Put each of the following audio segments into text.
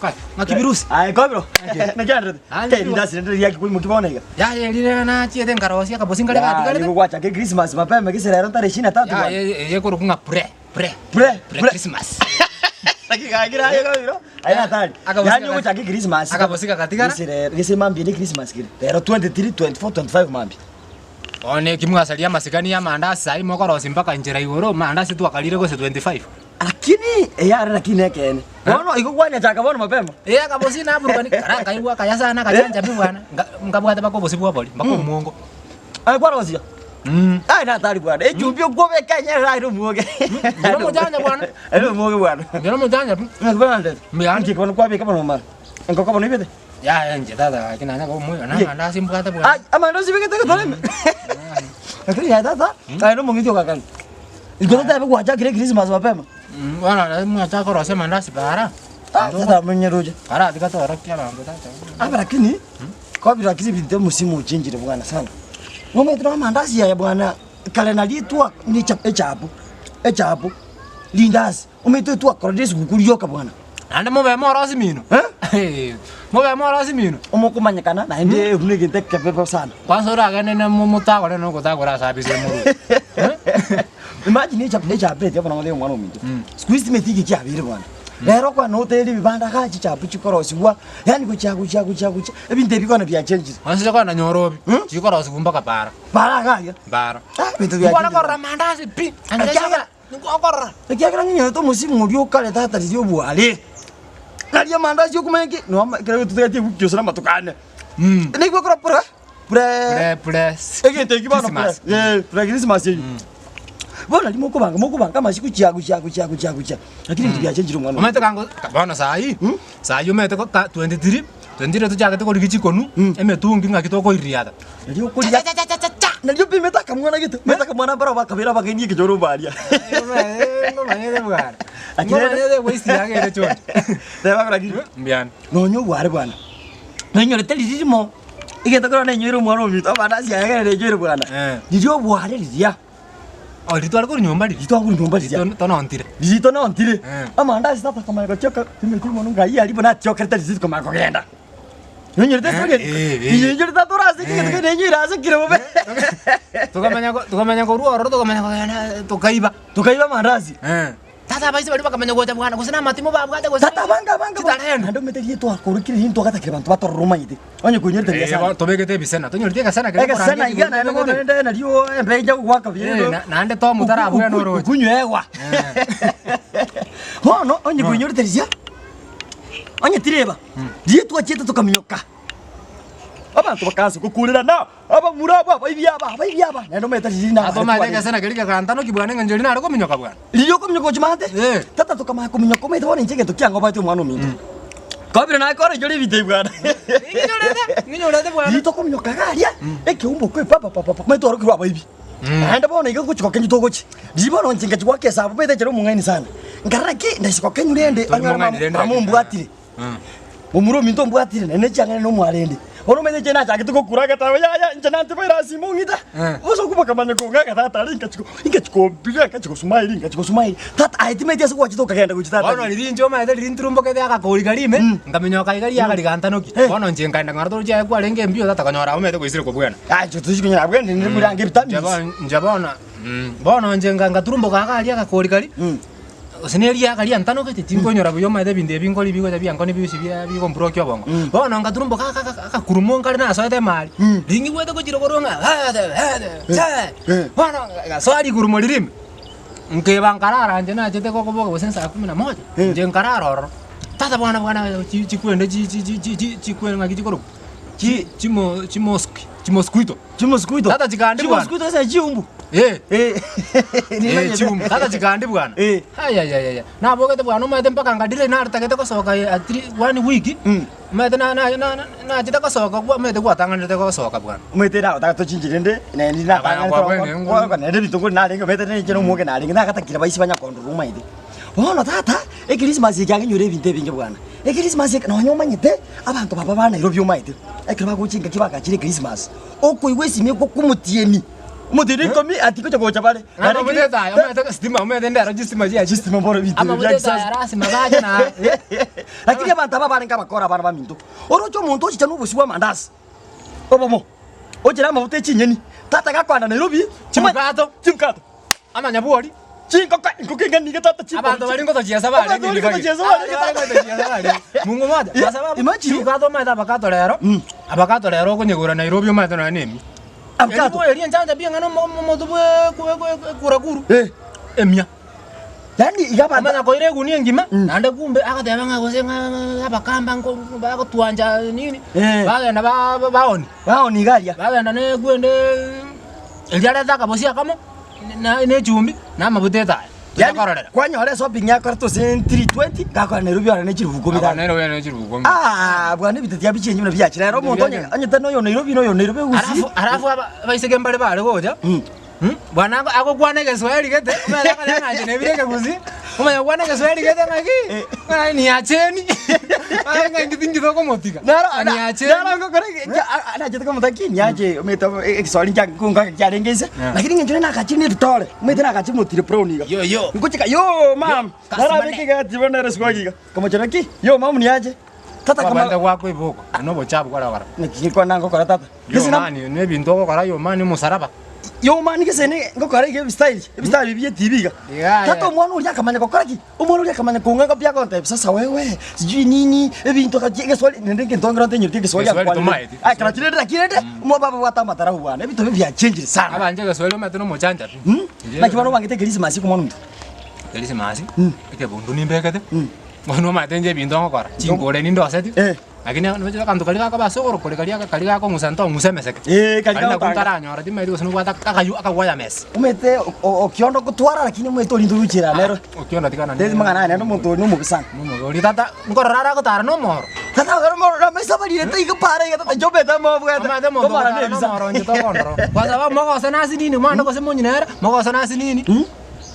Kai, ng'aki birusi? Aye kobiro. Naki anderete? Ande Teri ndasi rende riaki koimoki bono iga. Yaya erire nachiete nkarosia akabosi nkare Ya, gatigarete. nigo gwachaka Christmas mapema gese rero tarehe ishirini na tatu Yaya bwana. eye ekorokwa ng'a pre, pre, Pre, pre pre. Christmas. Naki gakire aye kobiro. Aye hatari. Akabosi Yaani kaka- ogochaka Christmas. Akabosi kagatigara. Gese rero, gese mambia ne Christmas kere. Rero 23, 24, 25 mambia. Bono eki mwasaria amasikani y'amandasi saii mokorosia mpaka nchera igoro, amandasi twakarire gose 25. Lakini eyare lakini nekeene. Bono igo kwanyachaka bono mapema. Eh akabosi naburukani kara nkaigwa akaya sana akachancha pi bwana. Nka- Nkabwate mpaka obosi bwa obori, mpaka omwongo. Aye kwarosia. Mm. Aye natari bwana. Echumbi okwobeka enyerere aye omwoge. Ndire omochanja bwana. Aye omwoge bwana. Ndire omochanja pi. Ng'aki bwana ndete. Mbuya. Nki bono kwabeka bono omara. Enkoko bono ibete. Yaya inche tata gaki nanya koba omoyo na Ye. amandasi mbwate bwana. Ai, amandasi ibegete getoreme. Lakini yaye tata, aye nomong'iti ogakani. Igo totebe gwachakire Christmas mapema. Mm, bono nari mwachaka korosia amandasi para. Ah, tata amenye roche. Kara tiga torokia abanto tata. Aba lakini kwa lakini bintu musimu uchinjire bwana sana. Ng'ombe tuna mandasi yaya bwana kare nari twa ni cha echapo. Echapo. Lindasi. Omanyete twakorire esiguku rioka bwana. Naende mobe morosi mino. Eh? Mobe morosi mino. Omokomanyekana naende buna egento ekebe sana. Kwanza oragende na motagore na ogotagora ase abise morwe. Imagine echa echapo eria bono ngotebia omwana ominto. Siku hizi timanyeti eki kiabeire bwana. Rero kwane noteria ebibanda igaa chichapo chikorosiwa, yaani gochia gochia gochia gochia, ebinto ebi bono biachenchire. Onsi kona nyorobi, chikorosiwa mpaka bara. Bara iga aria. Bara. Ah, ebinto Nkwana biachenchire. korora mandasi pi. Ekiagera- Nkokorora. Ekiagera ng'inyorete omosimo oria okare tata riria obware, naria amandasi okomanya ki, no ekero gototagatie ewiki gose na amatuko ane. Nigo ekero pre, pre, Pre pre egento ekio bono pre, Christmas. eh, pre Christmas eyio. Bono riria mokobanga mokobanga amasiku chia gochia gochia gochia gochia, lakini ebinto biachenchire omwana oyo. Omanyete kango bono saii, saii omanyete ko ka 23, 23 tochagete korigia chikonu, emetungi ng'aki tokoiriata. Nario okoria nario opimete akamwana gete, omanyete akamwana barabwo bakabera abageni ekechoro baria. Ngomanyete bwana. Lakini rende- Ngomanyete waste yake ere choncho. Teba koraki, Mbiane. nonya obware bwana, nonyorete riria rimo, egento korwa nainyoire omwana ominto amandasi aya ekero nainyoire bwana, Eh. riria obware riria, Oh, riria tware korwa nyomba riria. riria twakorwa nyomba riria, Ton- Tonontire. riria tonontire, Eh. amandasi tata akamanya gochioka, timanyeti mono ngai aria buna atiokerete riria rikomanya kogenda. Nonyorete Eh, story eri? eh, eh. Inyenyorete atore ase ekegento Eh. kende nenyoire ase kire bobe. Tokamanya ko- tokamanya korwa ororo tokamanya kogenda tukaiba. Tukaiba amandasi. Eh. Tata abaise baria bakamanya gocha bwana gose na amatimo babwate gose Tata abange abange bo- chitarendo. Naende omanyete riria twakorokire riria ntwagatakire banto batorore omanyete. Onye konyorete buya Eh, sana. bono tobegete ebisena, tonyoreti egesena keria Egesena okorangeria iga naende bono tobegete. rende nario embeche gogoaka buya Eh, rende na- naende tomotarabwene uku- uku- oroche. Okunywegwa. Bono onye konyorete riria, onye tireba, riria twachiete tokaminyoka, abanto bakaansa gokurerana, abamura aba, abaibi aba, abaibi aba, naende omanyete riria Ase nabare omanyete twarenge. egesena keria kegantanoki bwana eng'encho eria nare kominyoka bwana. Riria okominyoka gochia maate, Eh. tata tokamanya kominyoka omanyete bono inche egento kiang'obaete omwana ominto. Kwabire naye kore inchore ebinto ebi bwana. Ng'inyorete, ng'inyorete bwana. Riria tokominyoka iga aria, ekeumbu okwe papapapapa, omanyete twarokirwe abaibi. Naende bono iga gochia gokenywa togochia. Riria bono inche ngachia goaka esabu omanyete inche nomong'aini sana. Nkarora ki, ndaisa gokenywa rende, Tori onyore mong'aini rende mama lakini. ombwatire. Momura ominto ombwatire, naende chiang'ana nomwarende. Bono omanyete inche nachagete gokura agateba yaya inche nanteba erasi ime ong'ita. Bosa okwo bakamanya kong'aka tata aria inkachi inkachi kompiga inkachi gosmile inkachi gosmile. Tata aye timanyeti ase gwachete okagenda gochia tata. Bono riria inche omanyete riria nturumbokete agakori karia ime, nkaminyoka iga riaga rigantanokia. Bono inche nkaenda ng'a toroche aye kwarenge embio tata konyora omanyete gwaisire kobwena. Aye inche tochi konyora abwene ninde koria Inche bono inche bono bono inche nka nkaturumboka iga aria agakori karia. Gose ne riaga riantanogete, tinkonyora buya omanyete ebinto ebi nkori bigocha biankoni bionsi bia bigombrokia obongo. Bono nkaturumboka aka aka akakurumo nkare nasoete emari, ringigwete gochia rogoro ng'a bono ngasoa rikurumo riria ime, nkeba nkarara inche nachete gokoboka gose saa kumi na moja, inche nkarara ororo. Tata bwana bwana chi chikwende chi chi chi chi chi chikwende ng'aki chikorokwa? Chi chimo chimoski chimosquito. Chimosquito. Tata chikandi bwana. Chimosquito ase chiumbu. Eh. Eh. Eh, chiumbu. Tata chikandi bwana. Eh. Ayayayaya. Nabogete bwana omanyete mpaka ngadire naritagete gosoka eh, at least one week. Mm. Omanyete na na na na- nachete gosoka kwa omanyete gwatang'anete gosoka bwana. Omanyete nagotaka tochinche rende naende Abana kwa bwene, ngo- naende ebinto nkori narenge omanyete ninche nomoke narenge nagatakire baisi banyakondora omanyete. Bono tata, ekrismasi eke agenyora ebinto ebinge bwana. Ekrismasi eke nonye omanyete, abanto baba ba Nairobi omanyete, ekero bagocha engaki bagachire ekrismasi, okoigwa esimi ekokomotiemi. Omotienyi ikomi ati gocha gocha bare. Ng'a omanyete etaya, omanyete stima, omanyete ndero chistima chiaye. Chistima mboro ebinto Amaguta bia etaya kisasa. lasima bache na Lakini abanto aba barenge abakora abana baminto. Oroche omonto ochicha na obosio bwa amandasi, obomo, ochere amaguta e chinyeni, tata gakoenda Nairobi, Chibukato. chibukato, Amanyabwori. chinkoko, enkoko enga niga tata chinkoko. Abanto baria ngotochiesa barenge Abanto baria ngotochiesa barenge Abanto baria ngotochiesa barenge. Mungu moja, kwa sababu Imagine. chibukato omanyete abakato rero, abakato rero okonyegora Nairobi omanyete nonya na emia. Avocado. Eria enchanja pi eng'ana omo- omo- omotu bwe kwe- kwe- kwe- kurakuru. Eh. Emia. Yaani iga abanto Omanya koira egunia engima, naende kumbe agateba ng'a gose ng'a abakamba nko bagotwancha nini, Eh. bagenda ba- ba- baoni. baoni iga aria. Bagenda na ekwende eria arete akabosi akamo, na na echumbi, na amabuta etaya. Yaani Tochakororera. kwanyora eshopping yakorete ase 320 gakora Nairobi ore ne chilifu ikomi Aba tano. nere oyo ne chilifu ikomi. Ah, bwana ebinto tiabichie buna biachire. Rero omonto onye Biachire. onye tari noyo Nairobi noyo Nairobi egusii. Alafu alafu aba abaiseke mbare bare gocha, Bwana ako- agokwana egeswahili gete, omanyete akare ng'a inche nebire ekegusii, omanye gokwana egeswahili gete ng'aki, ng'a niacheni, ng'a inki tinki tokomotiga, Naro ng'a niacheni. naro ngokora nachete komotaki niache omanyete egeswahili nkia nkonga kiarenge inse, Yeah. lakini eng'encho ere nakachire na ebitore, omanyete nakachire motire brown iga. Yo, yo. Nkochika yo mam, Yo, naro customer abeke egati bono ere swag iga, nkamochera ki, yo mam niache, tata kama Kwabande goakwa eboko, na obochafu kware gokora. naki nkwana ngokora tata. Yo Gese na- man, na ebinto ogokora yo man omosaraba. Yo man gese ne ngokora iga ebistyle, ebistyle ebi bie TV iga. Iga Tata aye. omwana oria akamanya gokora ki? Omwana oria akamanya kong'aka pi agontebia sasa wewe sijui nini ebinto gaki egeswali naende egento nkero ntenyoreti egeswali Egeswali akwanire. tomaeti. Aye kera chirende naki rende, omwabo abwate amatarau bwana, ebinto ebi biachenjire sana. Abanche egeswahili omanyete na omochanja pi. Naki bono obangete ekerisimasi iko omwana ominto? Ekerisimasi, ekebundu nimbekete, bono omanyete inche ebinto ngokora, chinkore nindoseti. Eh. Lakini noche akanto karia gakoba ase ogoro kore karia karia gakong'usa ntong'use emeseke. Eh, karia Karia nakwo gagotanga. ntaranyora timaeti gose nobwate akayu akagwaya mesa. Omanyete okiondo gotwara lakini omanyete orinde oruchera nero. Okiondo tigana Tezi mang'ana aya naende omonto oria nomobe sana. Nomobe oria tata nkorora are agotara na omoro. Tata ogere omoro na amaiso abarirete iga para iga tata inche omanyete amobwete. Omanyete omonto Komara ogotara na nebisa. omoro inche tokondora. Kwa sababu mogosana ase nini omwana gose monyina ere, mogosana ase nini,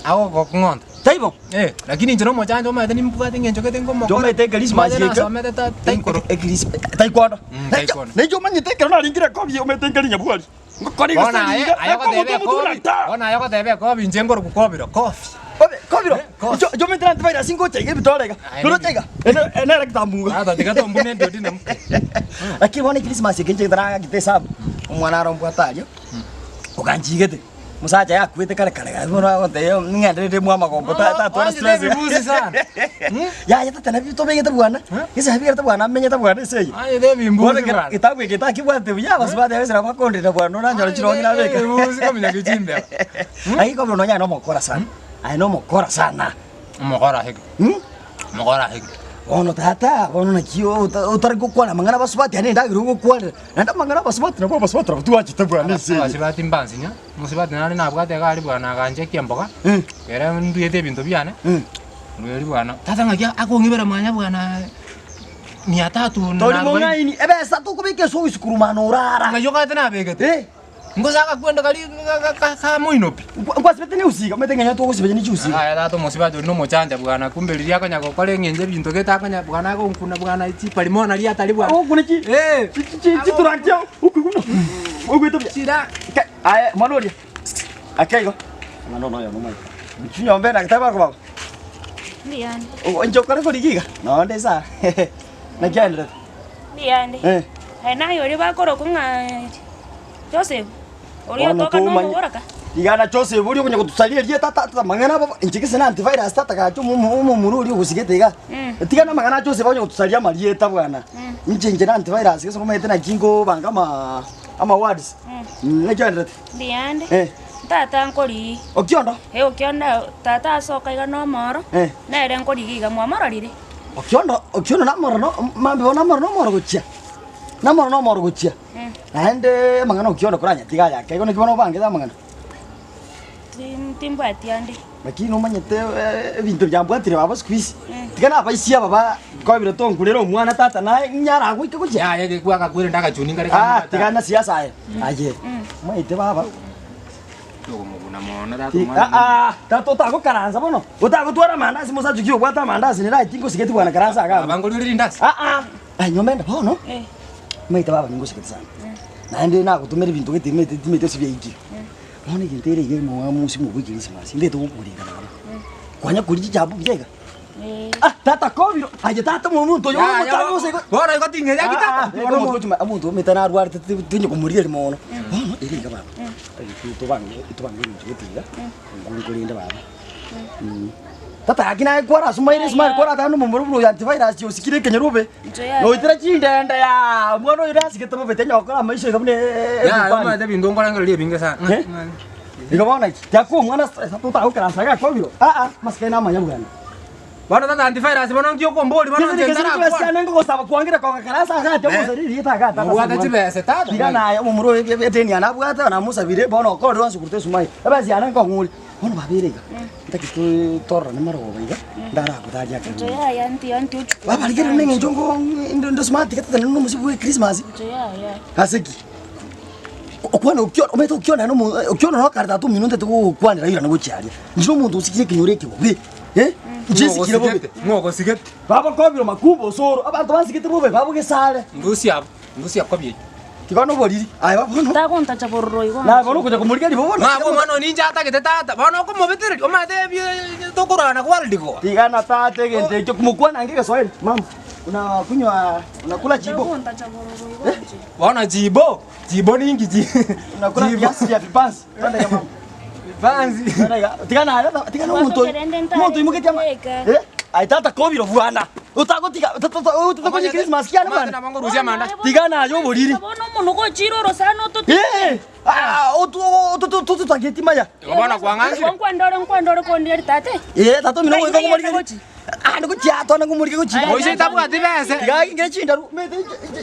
agogokong'onta. Taibo? Eh, lakini inche nomochancho omanyete nimbwate eng'encho gete nkomokora. Omanyete ekerisimasi Omanyete eke. nasomete ta taikoro. Ekirisi taekwondo. Mm, taekwondo. Nainche omanyete ekero naringire ekobi omanyete nkari nyabwari. Ngokora Bono egoseri aye iga, aye ogoteba nakomoto omotwe ekobi, na ta. bono aye ogoteba ekobi inche nkorokwa kobiro, kofi. Obe, kobiro. Eh, kofi. Inche inche omanyete antivirus ngocha iga ebitore iga. Aye, Noroche iga. Ene nere kitambuga. Tata tiga tombune endodi na Lakini bono ekerisimasi eke inche ntaragete esabu, omwana arombwate aria, oganchigete. Omosacha yakwete kare kare gaki bono agotebia ng'enderere mwa amagombo ta- tatwara Oanchete stress. ebibusi sana. Mm? Yaya tata nabio tobegete bwana, Eh? gese abegete bwana amenyete bwana ase eye. Oanchete ebimbusi Bono ekero bwana. getabu eke takibwate buya abasubati abwo esira bakondera bwana oranyore chirongi nabeka. Ebibusi komenya gichimbeba. Lakini kobera nonya aye nomokora sana, aye nomokora sana. Omokora ase ki? Mm? Omokora ase ki? Bono tata, bono naki ota- otari gokwana amang'ana abasubati aye na endagera ogokwanera, naende amang'ana abasubati nabwo abasubati nabwo twachete bwana ase eye. Abasubati mbansinya, omosubati nare nabwate iga aria bwana aganchekia emboga, ere nduete ebinto biane, ndueria bwana, tata ng'aki akong'ibera mwanya bwana mia tatu na Tori arobaini. mong'aini, ebesa tokobeka ase ogosukurumana orara. Ng'ai okagete nabegete? Eh, Ngose agakwenda karia ka moino pi. Nkwasibete ne usiga, omanyete ng'a twagosibenya ne chiusiga. Aye tata omosubati oria nomochanja bwana, kumbe riria akonya gokora eng'encho ebinto gete akonya bwana agonkuna bwana chipari mono riria atari bwana. Agokuna chi Eh. chi chi chiturangi ao, okiguna ogoeta buya. Chira. Ke aye mwana oria, ake igo, omwana one oyomo omanyete. Chinyomba ere naki baba. Mbuyande. Inche okore korigia iga, nonde ase aa, naki aenderete? Mbuyande. Eh. Aye naye oria bakorokwa ng'a Joseph, oria Bono otoka tomanye. nomoboraka. Iga na Joseph oria okonya gotusaria erieta tata amang'ana abo inche gese na antivirus tata gacha omo omomura oria ogosigete iga. Tiga na amang'ana a Joseph onya gotusaria amarieta bwana. Inche inche na antivirus gese omanyete naki nkobanga ama ama words. Naki oenderete? Mbuyande. Eh. Tata nkorigia. Okiondo? Eh okiondo tata asoka iga nomoro, Eh. nere nkorigia iga mwamororire? Okiondo okiondo namororo no mambia bono namororo nomoro gochia. Namororo nomoro gochia. Naende amang'ana okiondo koranyatiga ayake igo naki bono obangete amang'ana. Tim- Timbwati ande. Lakini nomanyete ebinto biambwatire baba siku hizi, tiga nabaisia aba ba kobire tonkurere omwana tata naye nyara agoika gochia. Yaya gekwa agakwire ndagachuni nkare Ah, tiga na siasa aye. Aye. Omanyete baba. Tokomobuna mono tata Ti- omwana. Ah, ah, tata otagokaransa bono. Otagotwara amandasi mosacha ki obwate amandasi nere tingosigeti bwana karansa iga abwo. Abangori ore rindasi. Ah ah. Aye nyomba ende bono. Eh. Omanyete baba ningosigete sana. Naende nagotomera ebinto gete timeti timeti ase biaikire. Bono egento ere iga omwamusi bwa ekerisimasi, ndete gokoringa naro. Kwanya koria chichabu buya iga. Ah, tata kobiro, aye tata omonto oyo Yaya, omotambe gose igo. Bono igo ting'enya ki tata? Ah, ah, omonto ochi- omonto omete narwarete ti- tinye komorigereria mono. Bono ere iga baba, tobange tobange ebinto gete iga, nkorende baba. Tata gaki naye kwara ase omaire ase omaire kwara tata nomomura buna oyo antivirus osikire ekenyoro obe. Noitera chindende yaa omwana oyo nasigete bobe tanya gokora amaisha iga buna Yaya, ebupani. omanyete ebinto nkorengereria ebinge sana. Eh? Igo bono naki, tiakwa omwana stress totagokera ase agakobiro aa amasikani namaya bwana. Bono tata antivirus bono nki okombori bono Gese inche gese chibesa ntarakwana. chiane nkogosaba kwangire kogokera ase agati Eh. omosari erieta agati ase Nobwate omwana. chibesa tata. Tiga naye omomura oyo eteni yane abwate namosabire bono okorire onsi korwa esumai ebesa yane nkong'uria. Bono babere iga, ntaki tororane marogoba iga, ndaragotaria akare Inche mono. yaya nti anti ochuko. Baba rigereria buna eng'encho nko ndo ndo smart iga tata nonye omosibwa bwa ekrismasi, Inche yaya. ase ki? Okwane okio omanyete okio naende omo okio noro kare tata omino ntete gogokwanera oirane gochia aria. Inche na omonto osikire ekenyoro eke bobe, eh, inche nsikire bobe. Ng'ogosigete, ng'ogosigete. Baba kobire makumba osoro, abanto bansigete bobe babogesare. Ndusia abwo. Ndusia kobi eyio. Tiga noboriri. Aye bono. Tagontacha bororo igo. Naye bono okonya komorigereria bono. Ng'a abwo omwana oyo ninche atagete tata, bono okomobetereria, omanyete ebi tokorwana kwaririgoa. Tiga na tata egento ekio mokwana ange egeswahili. Mama, unakunywa unakula chibo? Tagontacha bororo igo inche. Bono chibo, chibo ninki chi? Unakula Chibo. viazi vya vibanzi. Twende iga mama. Vibanzi. Twende iga. Tiga naye tiga na omonto oyo. Omonto oimoketie ama. Eh? Aye tata kobiro bwana. Otagotiga otagotiga Christmas kiane Omanyete bwana. nabo ngorusia amanda. Tiga naye oboriri. Bono omonwe gochire orosana ototige. Eh! Ah, otu otu otageti maya. Igo bono kwang'anchire. Nkwendore nkwendore kondieri tate. Eh, tata omino Ngai goika ngai komorigeri. gochi. Ande gochia atone ngomorige gochia. Aya, Oise tabwati bese. Tiga ngire chindaru mete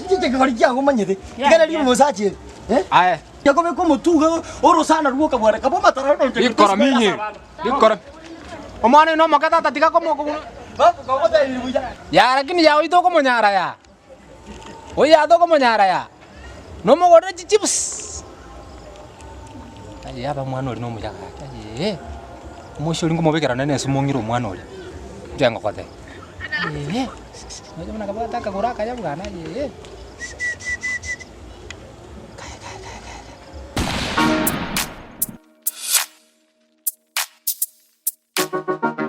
chikegori kiago omanyete. Tiga nari omosacha ere. Eh? Aye. Yakobeka omotuga orosana rwoka bware kaba omatara nonche Rikoro minye. Rikoro. Omwana oyo nomoke tata tiga komo Ya lakini ya oito okomonyara ya. Oyo ya tokomonyara ya. Nomogorere chichips. Aye aba omwana oria nomuya gaki aye. Omoisia oria nkomobekera nonye na esumu ng'ire omwana oria. Inche ngogotebia. Eeh, nonya buna kabwate akagoro akaya bwana aye. Kae kae kae kae kae.